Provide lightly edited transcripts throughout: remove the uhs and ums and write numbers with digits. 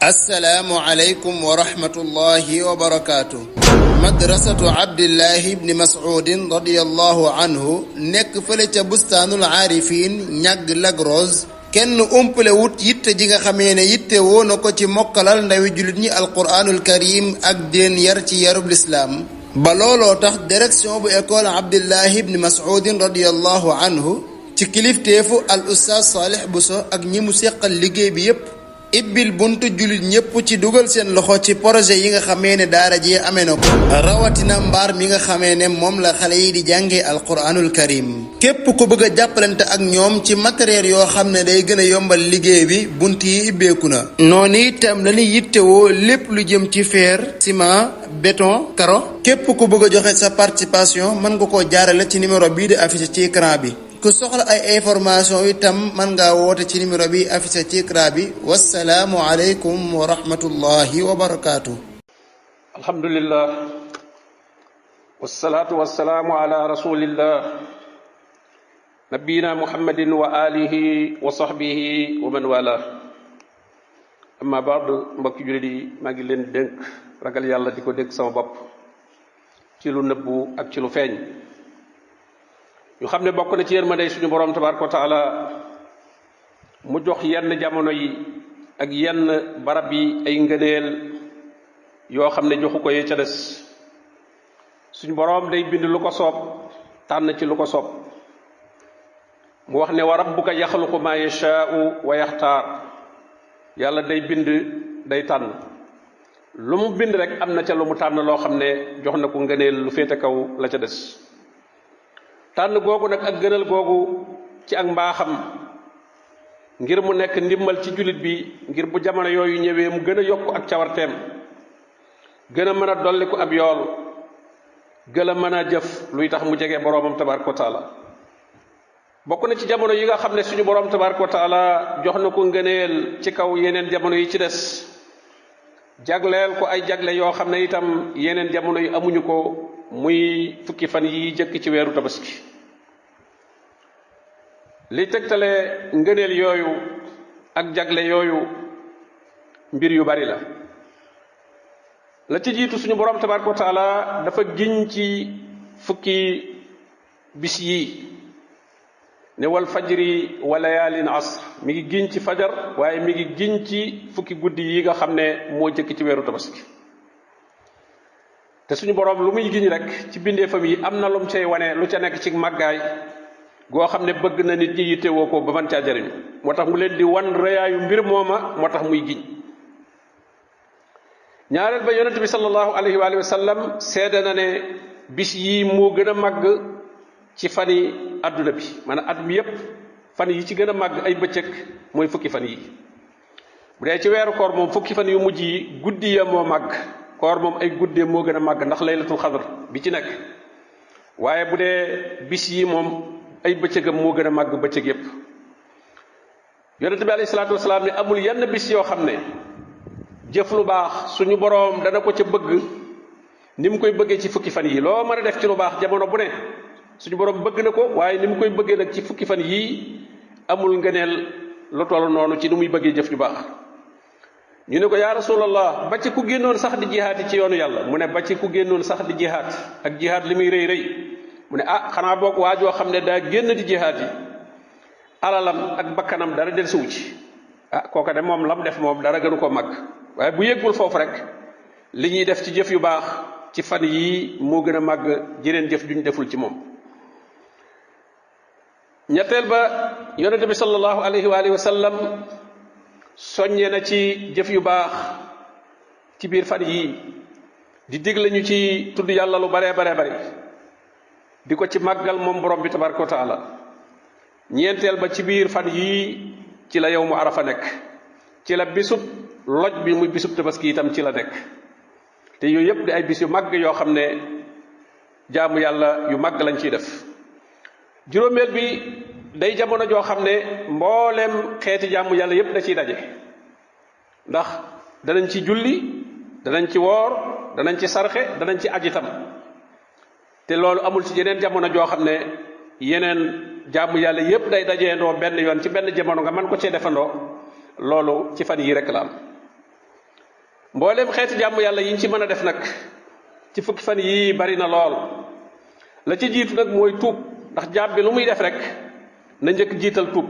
assalaamu aleykum wa rahmatullahi wa barakaatu. madrasatu abdillahi ibni mas'udin radiyallahu anhu nekk fële ca bustaanul aarifin ñàgg Lagrose kenn umpale wut yitte ji nga xamee ne yitte woo na ko ci mokkalal ndawi jullit ñi alquraanul karim ak deen yar ci yarub lislaam ba looloo tax direction bu école abdillahi ibni mas'udin radiyallahu anhu ci kilifteefu al ustaaz Salih Bousso ak ñi mu séqal liggéey bi yépp ibbil buntu jullit ñépp ci dugal seen loxo ci projet yi nga xamee ne daara jee amee na ko rawatina mbaar mi nga xamee ne moom la xale yi di jàngee alquranul karim képp ku bëgg a jàppalante ak ñoom ci matériel yoo xam ne day gën a yombal liggéey bi bunt yi ibbeeku na noonu itam lañuy yittewoo lépp lu jëm ci fer ciment béton karo képp ku bëgg a joxe sa participation mën nga koo jaarale ci numéro bii di affiché ci écran bi ku soxla ay information itam mën ngaa woote ci numéro bi affiché ci écran bi wassalaamu aleykum wa rahmatullahi wa barakaatu. alhamdulillah wassalaatu wassalaamu ala rasulillah nabiyina muhammadin wa alihi wa sahbihi wa man wala amma baad mbokki jullit yi maa ngi leen dénk ragal yàlla di ko dénk sama bopp ci lu nëbbu ak ci lu feeñ ñu xam ne bokk na ci yërmande suñu borom tabaraka wa taala mu jox yenn jamono yi ak yenn barab yi ay ngëneel yoo xam ne joxu ko yee ca des suñu borom day bind lu ko soob tànn ci lu ko soob mu wax ne wa rabbuka yaxluqu ma yashaa'u wa yaxtaar yàlla day bind day tànn lu mu bind rek am na ca lu mu tànn loo xam ne jox na ko ngëneel lu féete kaw la ca des tànn googu nag ak gënal googu ci ak mbaaxam ngir mu nekk ndimbal ci jullit bi ngir bu jamono yooyu ñëwee mu gën a yokk ak cawarteem gën a mën a dolliku ab yool gën a mën a jëf luy tax mu jege boroomam tabaraka wa taala bokk na ci jamono yi nga xam ne suñu boroom tabaraka wa taala jox na ko ngëneel ci kaw yeneen jamono yi ci des jagleel ko ay jagle yoo xam ne itam yeneen jamono yi amuñu ko muy fukki fan yi jëkk ci weeru tabaski li tegtale ngëneel yooyu ak jagle yooyu mbir yu bari la ci jiitu suñu borom tabaraka wa taala dafa giñ ci fukki bis yi ne wal fajri wa layaalin asr mi ngi giñ ci fajar waaye mi ngi giñ ci fukki guddi yi nga xam ne moo jëkk ci weeru tabaski te suñu boroom lu muy giñ rek ci bindeefam yi am na lum cay wane lu ca nekk ci màggaay goo xam ne bëgg na nit ñi yittewoo ko ba mën caa jariñu moo tax mu leen di wan rëyaayu mbir mooma moo tax muy giñ ñaareel ba yonent bi sallallahu alayhi wa sallam seede na ne bis yii moo gën a màgg ci fani adduna bi maanaam at mi yépp fan yi ci gën a màgg ay bëccëg mooy fukki fan yi bu dee ci weeru koor moom fukki fan yu mujj yi guddi ya moo màgg koor moom ay guddee moo gën a màgg ndax laylatul xadr bi ci nekk waaye bu dee bis yi moom ay bëccëgam moo gën a màgg bëccëg yépp yonente bi alayhi salaatu wasalaam ne amul yenn bis yoo xam ne jëf lu baax suñu boroom dana ko ca bëgg ni mu koy bëggee ci fukki fan yi loo mën a def ci lu baax jamono bu ne suñu boroom bëgg na ko waaye ni mu koy bëggee nag ci fukki fan yii amul ngëneel lu toll noonu ci ni muy bëggee jëf ju baax ñu ne ko yaa rasulallah ba ci ku génnoon sax di jihaati ci yoonu yàlla mu ne ba ci ku génnoon sax di jihaat ak jihaat li muy rëy rëy mu ne xanaa boog waa joo xam ne daa génn di jihaati alalam ak bakkanam dara del siwu ci kooka de moom lam def moom dara gënu ko màgg waaye bu yëggul foofu rek li ñuy def ci jëf yu baax ci fan yii moo gën a màgg jeneen jëf juñ deful ci moom ñetteel ba yonente bi sallallahu alayhi wa sallam soññee na ci jëf yu baax ci biir fan yii di digle ñu ci tudd yàlla lu baree bari di ko ci màggal moom borom bi tabaraka wa taala ñeenteel ba ci biir fan yii ci la yawmu arafa nekk ci la bisub loj bi muy bisub tabaski itam ci la nekk te yooyu yépp di ay bis yu màgg yoo xam ne jaamu yàlla yu màgg lañ ciy def juróomeel bi day jamono joo xam ne mbooleem xeeti jaamu yàlla yépp da ciy daje ndax danañ ci julli danañ ci woor danañ ci sarxe danañ ci aj itam te loolu amul ci yeneen jamono joo xam ne yeneen jaamu yàlla yépp day dajeendoo benn yoon ci benn jamono nga mën ko cee defandoo loolu ci fan yi rek la am mboolem xeeti jaamu yàlla yiñ ci mën a def nag ci fukki fan yii bari na lool la ci jiitu nag mooy tuub ndax jaam bi lu muy def rek na njëkk jiital tuub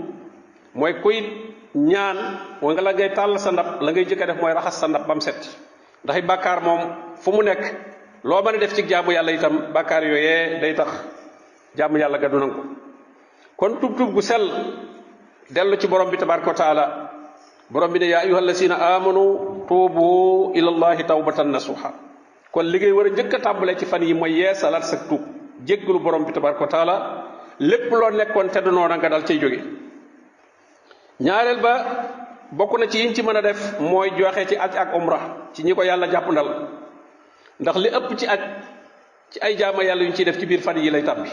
mooy kuy ñaan wa nga la ngay tàll sa ndab la ngay jëkk a def mooy raxas sa ndab bam set ndax i bàkkaar moom fu mu nekk loo mën a def ci jaamu yàlla itam bàkkaar yooyee day tax jaamu yàlla ga du nangu kon tuub gu sell dellu ci borom bi tabaraka wa taala borom bi ne yaa ayyuhal lazina amanu tuubu ilallahi tawbatan nasuha kon li ngay war a njëkk a tàmbalee ci fan yi mooy yeesalaat sa tuub jéggalu borom bi tabaraka wa taala lépp loo nekkoon te du noona nga dal cay jóge ñaareel ba bokk na ci yiñ ci mën a def mooy joxe ci aj ak umra ci ñi ko yàlla jàppandal ndax li ëpp ci aj ci ay jaama yàlla yuñ ciy def ci biir fan yi lay tàbbi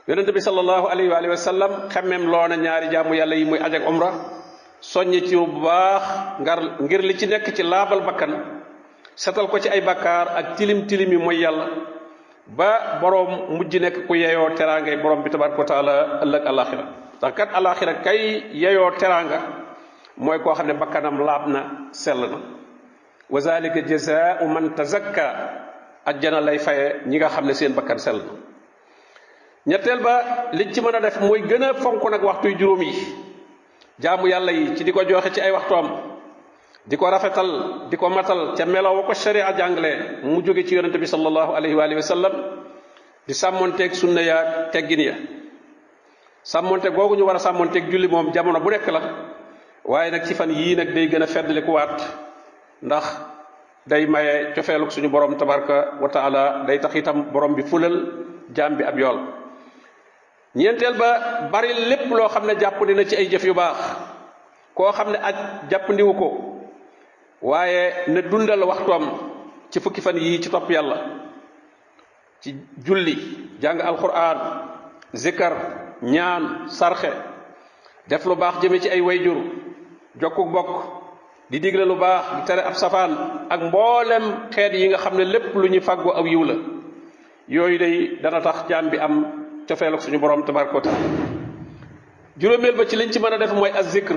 yonente bi sallallahu alayhi wa sallam xemmeem loona ñaari jaamu yàlla yi muy aj ak umra soññe ci bu baax ngir li ci nekk ci laabal bakkan setal ko ci ay bakkaar ak tilim yi mooy yàlla ba boroom mujj nekk ku yeyoo teraangay borom bi tabaraka wa taala ëllëg alaxira ndax kat alaxira kay yeyoo teraanga mooy koo xam ne bakkanam laab na sell na wa zalika jazaau man tazakka ajjana lay faye ñi nga xam ne seen bakkan sell na ñetteel ba liñ ci mën a def mooy gën a fonk nag waxtuy juróom yi jaamu yàlla yi ci di ko joxe ci ay waxtoom di ko rafetal di ko matal ca melaw ko sharia jàngale mu jóge ci yonente bi sallallahu alayhi wa sallam di sàmmonteeg sunna yaag teggin ya sàmmonte googu ñu war a sàmmonteeg julli moom jamono bu nekk la waaye nag ci fan yii nag day gën a feddali ku waat ndax day maye cofeeluk suñu borom tabaraka wa taala day tax itam borom bi fulal jaam bi ab yool ñeenteel ba bari lépp loo xam ne jàppandi na ci ay jëf yu baax koo xam ne aj jàppandiwu ko waaye na dundal waxtoom ci fukki fan yii ci topp yàlla ci julli jàng alquran zikar ñaan sarxe def lu baax jëme ci ay wayjur jokku bokk di digle lu baax di tere ab safaan ak mboolem xeet yi nga xam ne lépp lu ñu fàggu aw yiw la yooyu day dana tax jaam bi am cofeel ak suñu borom tabaraka wa taala juróomeel ba ci liñ ci mën a def mooy az-zikr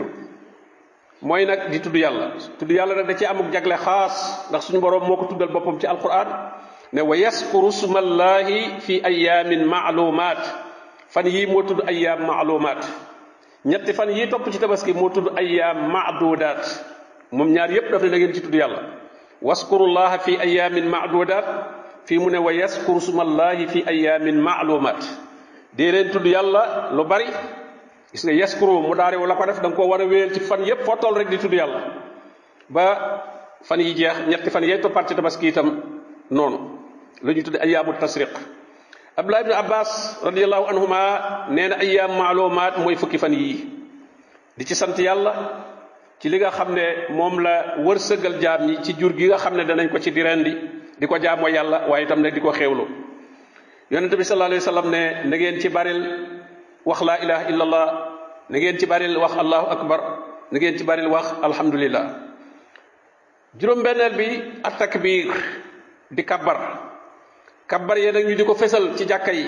mooy nag di tudd yàlla nag da ci amuk jagle xaas ndax suñu borom moo ko tuddal boppam ci alquran ne wa yaskuru smallahi fi ayamin maalumaat fan yii moo tudd ayaam maalumaat ñetti fan yii topp ci tabaski moo tudd ayaam maadudaat moom ñaar yépp daf ne na ngeen ci tudd yàlla waskurullaha fi ayamin maadudaat fii mu ne wa yaskuru smallahi fi ayamin maalumaat dee leen tudd yàlla lu bari gis nga yaskuru mu daari la ko def da nga koo war a wéyal ci fan yépp foo toll rek di tudd yàlla ba fan yi jeex ñetti fan yee toppaat ci tabaski itam noonu la ñuy tudde ayaamu tasriq abdullah ibn abbas radiallahu anhuma nee na ayaam maalumaat mooy fukki fan yii di ci sant yàlla ci li nga xam ne moom la wërsëgal jaam ñi ci jur gi nga xam ne danañ ko ci di rendi di ko jaamoo yàlla waaye itam nag di ko xéewlu yonente bi sallallahu alayhi wa sallam ne na ngeen ci baril wax laa ilaha illa allah na ngeen ci baril wax allahu akbar na ngeen ci baril wax alhamdulillah juróom-benneel bi at-takbir di kabbar yee nag ñu di ko fesal ci jàkka yi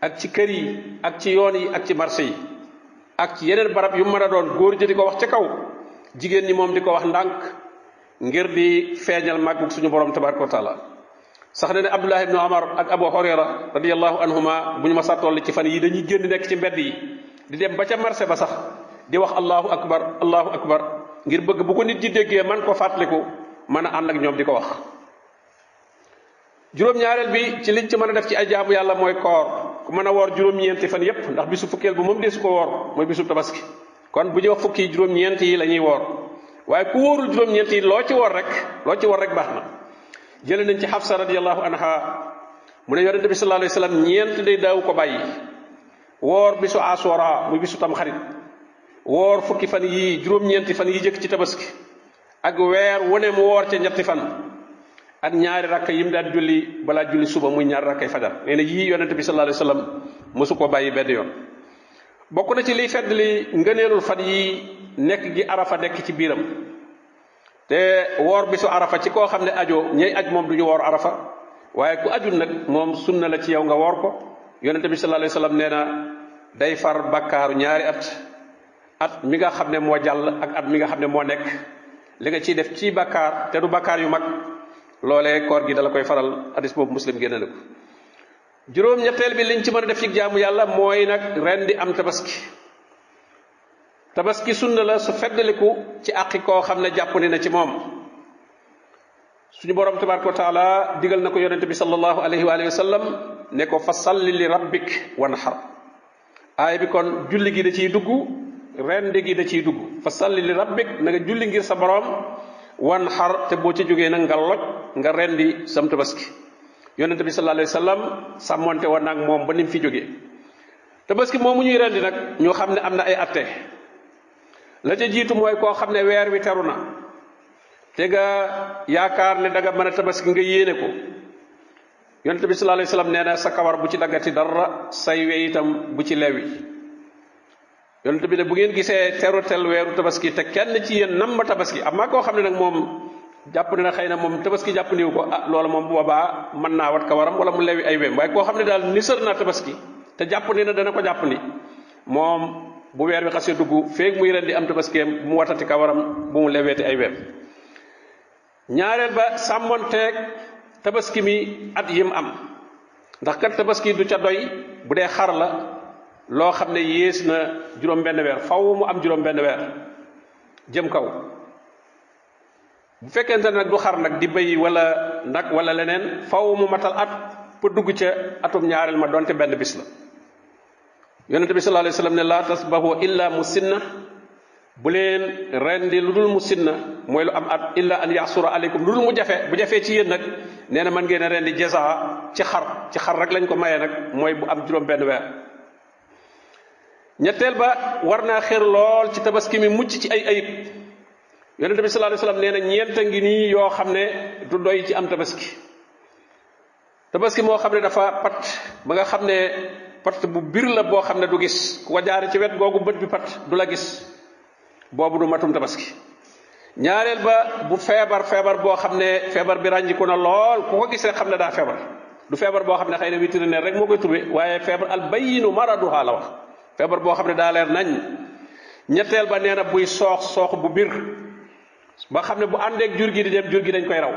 ak ci kër yi ak ci yoon yi ak ci marché yi ak ci yeneen barab yu mën a doon góor ji di ko wax ca kaw jigéen ñi moom di ko wax ndànk ngir di feeñal màggug suñu borom tabaraka wa taala sax na ne abdullah ibnu omar ak abu hurayra radiallahu anhuma bu ñu ma sàttoll ci fan yi dañuy génn nekk ci mbedd yi di dem ba ca marché ba sax di wax allahu akbar ngir bëgg bu ko nit ji déggee man ko fàttaliku mën a ànd ak ñoom di ko wax juróom-ñaareel bi ci liñ ci mën a def ci ay jaamu yàlla mooy koor ku mën a woor juróom-ñeenti fan yépp ndax bisu fukkeel bu moom deesu ko woor mooy bisu tabaski kon bu ñuy wax fukki juróom-ñeent yi la ñuy woor waaye ku wóorul juróom-ñeent yi loo ci woor rek baax na jële nañ ci Xafsa radiyallahu anha mu ne yonente bi sallallahu alayhi wasallam ñeent day daawu ko bàyyi woor bisu asura muy bisu tam xarit woor fukki fan yi juróom-ñeenti fan yi jëkk ci tabaski ak weer wu ne mu woor ca ñetti fan ak ñaari rakka yim daan julli balaa julli suba muy ñaari rakkay fajar nee na yii yonente bi sallallahu alayhi wasallam mosu koo bàyyi benn yoon bokk na ci liy fedd li ngëneelul fan yi nekk gi arafa nekk ci biiram te woor bisu arafa ci koo xam ne ajo ñay aj moom du ñu woor arafa waaye ku ajul nag moom sunna la ci yow nga woor ko yonente bi sallallahu alayhi wasallam nee na day far bakkaaru ñaari at mi nga xam ne moo jàll ak at mi nga xam ne moo nekk li nga ciy def ci bakkaar te du bakkaar yu mag loolee koor gi dala koy faral. hadis boobu Muslim génne na ko. juróom-ñetteel bi liñ ci mën a def ci jaamu yàlla mooy nag ren di am tabaski sunna la su feddaliku ci àqi koo xam ne jàpp ni na ci moom. suñu borom tabaraka wa taala digal na ko yonente bi sallallahu alayhi wa sallam ne ko fa salli li rabbik wanhar. aaya bi kon julli gi da ciy dugg, rendi gi da ciy dugg. fa salli li rabbik, na nga julli ngir sa borom, wanhar te boo ci jógee nag nga loj nga rendi sam tabaski. yonente bi sallallahu alayhi wa sallam sàmmonte woon nag moom ba ni mu fi jógee. tabaski moomu ñuy rendi nag ñu xam ne am na ay atte. la ca jiitu mooy koo xam ne weer wi teru na te nga yaakaar ne danga mën a tabaski nga yéene ko. yonente bi sallallahu alayhi wa sallam nee na sa kawar bu ci daggati dara, say we itam bu ci lewi. yonente bi ne bu ngeen gisee terutel weeru tabaski te kenn ci yéen nam ma tabaski, am maa koo xam ne nag moom jàpp ne na xëy na moom tabaski jàpp niwu ko, loola moom bu boobaa mën naa wat kawaram wala mu lewi ay weem. waaye koo xam ne daal nisër naa tabaski te jàpp ni na dana ko jàpp ni moom bu weer wi xasee dugg feeg muy ren di am tabaskeem bu mu watati kawaram bu mu leweeti ay weem. ñaareel ba sàmmonteeg tabaski mi at yim am, ndax kat tabaski du ca doy bu dee xar la loo xam ne yées na juróom-benn weer, faw mu am juróom-benn weer jëm kaw. bu fekkente ne nag du xar nag di bëy wala nag wala leneen, faw mu matal at pour dugg ca atum ñaareel ma donte benn bis la. yonente bi sallallahu alayhi wa sallam ne laa tasbahu illa musinna, bu leen rendi lu dul musinna mooy lu am at, illa an yasura aleykum, lu dul mu jafe. bu jafee ci yéen nag nee na mën ngeen a rendi jaza ci xar rek lañ ko mayee nag, mooy bu am juróom benn weer. ñetteel ba war naa xër lool ci tabaski mi mucc ci ay ayib. yonente bi sallallahu alayhi wa sallam nee na ñeenta ngi nii yoo xam ne du doy ci am tabaski moo xam ne dafa pat ba nga xam ne pat bu bir la boo xam ne du gis ku ko jaare ci wet googu bët bi pat du la gis, boobu du matum tabaski. ñaareel ba bu feebar boo xam ne feebar bi ràññiku na lool, ku ko gis rek xam ne daa feebar. du feebar boo xam ne xëy na vétérinaire rek moo koy tube, waaye feebar al bayyinu maraduha la wax, feebar boo xam ne daa leer nañ. ñetteel ba nee na buy soox bu bir ba xam ne bu àndeek jur gi di dem jur gi dañ koy raw,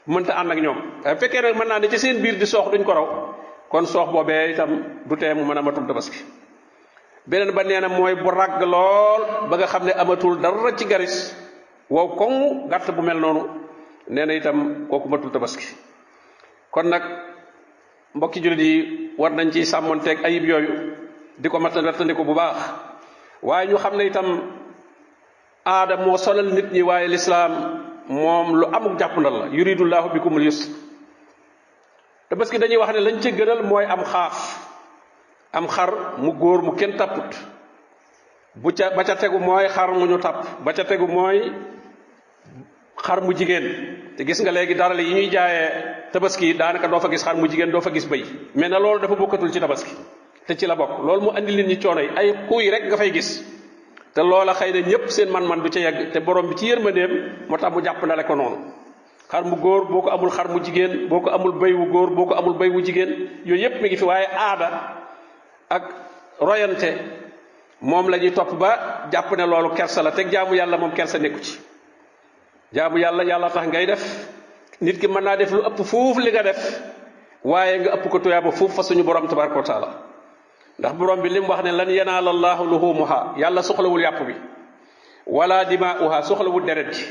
mënta ànd ak ñoom. bu fekkee nag mën naa ne ci seen biir di soox duñ ko raw, kon soox boobee itam du tee mu mën a matum tabaski. beneen ba nee na mooy bu ràgg lool ba nga xam ne amatul dara ci garis, wow koŋ gàtt bu mel noonu, nee na itam kooku matul tabaski. kon nag mbokki jullit yi war nañ ci sàmmonteeg ayib yooyu di ko wattandiku bu baax. waaye ñu xam ne itam aada moo sonal nit ñi, waaye lislaam moom lu amuk jàppandal la. yuridullahu bikumul yusr. tabaski dañuy wax ne lañ ci gënal mooy am xar mu góor mu kenn tapput, ba ca tegu mooy xar mu ñu tapp, ba ca tegu mooy xar mu jigéen. te gis nga léegi dara yi ñuy jaayee tabaski daanaka doo fa gis xar mu jigéen, doo fa gis bëy. mais na loolu dafa bokkatul ci tabaski, te ci la bokk. loolu mu andi nit ñi coono yi, ay xuuy rek nga fay gis, te loola xëy na ñëpp seen man-man du ca yegg, te borom bi ci yërmandeem moo tax mu jàpp na le ko noonu. xar mu góor boo ko amul xar mu jigéen, boo ko amul bëy wu góor, boo ko amul bëy wu jigéen, yooyu yëpp mi ngi fi. waaye aada ak royante moom la ñuy topp ba jàpp ne loolu kersa la, teg jaamu yàlla moom kersa nekku ci. jaamu yàlla tax ngay def. nit ki mën naa def lu ëpp fuuf li nga def, waaye nga ëpp ko tuyaaba fuuf fa suñu borom tabaraka wa taala. ndax borom bi li mu wax ne lan yanaala allahu luhumuha, yàlla soxlawul yàpp bi, wala dimaa'uha, soxlawul deret ji,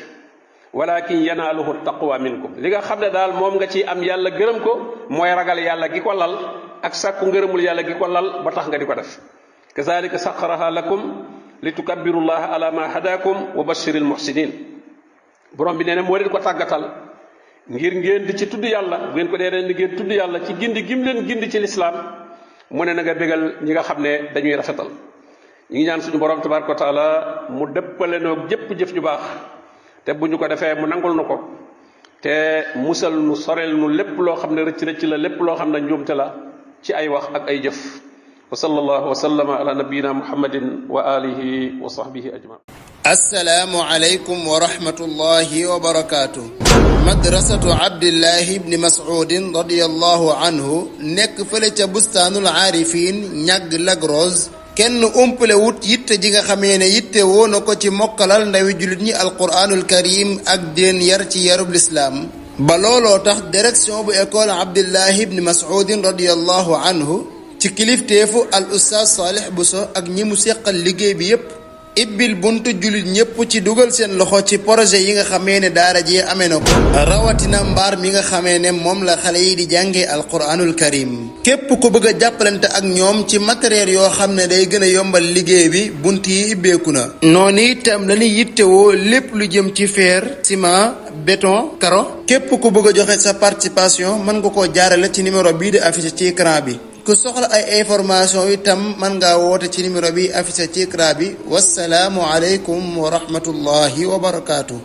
walakin yanaaluhu taqwa minkum. li nga xam ne daal moom nga ci am yàlla gërëm ko mooy ragal yàlla gi ko lal ak sàkku ngërëmul yàlla gi ko lal ba tax nga di ko def. kazalika saxaraha lakum li tukabbirullaha ala ma hadakum wa bashiril muhsinin. borom bi nee na moo leen ko tàggatal ngir ngeen di ci tudd yàlla. bu ngeen ko dee ren di ngeen tudd yàlla ci gindi gim leen gindi ci lislaam, mu ne na nga bégal ñi nga xam ne dañuy rafetal. ñu ngi ñaan suñu borom tabaraka wa taala mu dëppale noo jëpp jëf ju baax, te bu ñu ko defee mu nangul nu ko, te musal nu sorel nu lépp loo xam ne rëcc la, lépp loo xam ne njuumte la ci ay wax ak ay jëf. wa sallallahu wa sallama ala nabiyyina muhammadin wa alihi wa sahbihi ajmain. assalaamu aleykum wa rahmatullahi wa barakaatu. madrasatu abdillahi ibni mas'udin radiyallahu anhu nekk fële ca bustaanul aarifin ñàgg Lac Rose kenn umpale wut yitte ji nga xamee ne yitte woo na ko ci mokkalal ndawi jullit ñi alquraanul karim ak deen yar ci yarub lislaam ba looloo tax direction bu école Abdullah ibn Mas'udin radiyallahu anhu ci kilifteefu al ustaaz Salih Bousso ak ñi mu seqal liggéey bi yépp ibbil buntu jullit ñépp ci dugal seen loxo ci projet yi nga xamee ne daara ji amee na ko rawatina mbaar mi nga xamee ne moom la xale yi di jàngee alquraanul karim képp ku bëgg a jàppalante ak ñoom ci matériel yoo xam ne day gën a yombal liggéey bi bunt yi ibbeeku na noonu itam lañuy yittewoo lépp lu jëm ci fer ciment béton caro képp ku bëgg a joxe sa participation mën nga koo jaarale ci numéro bii di affiché ci écran bi ku soxla ay information itam mën ngaa woote ci numéro bi affiché ci écran bi wassalaamu aleykum wa rahmatullahi wa barakaatu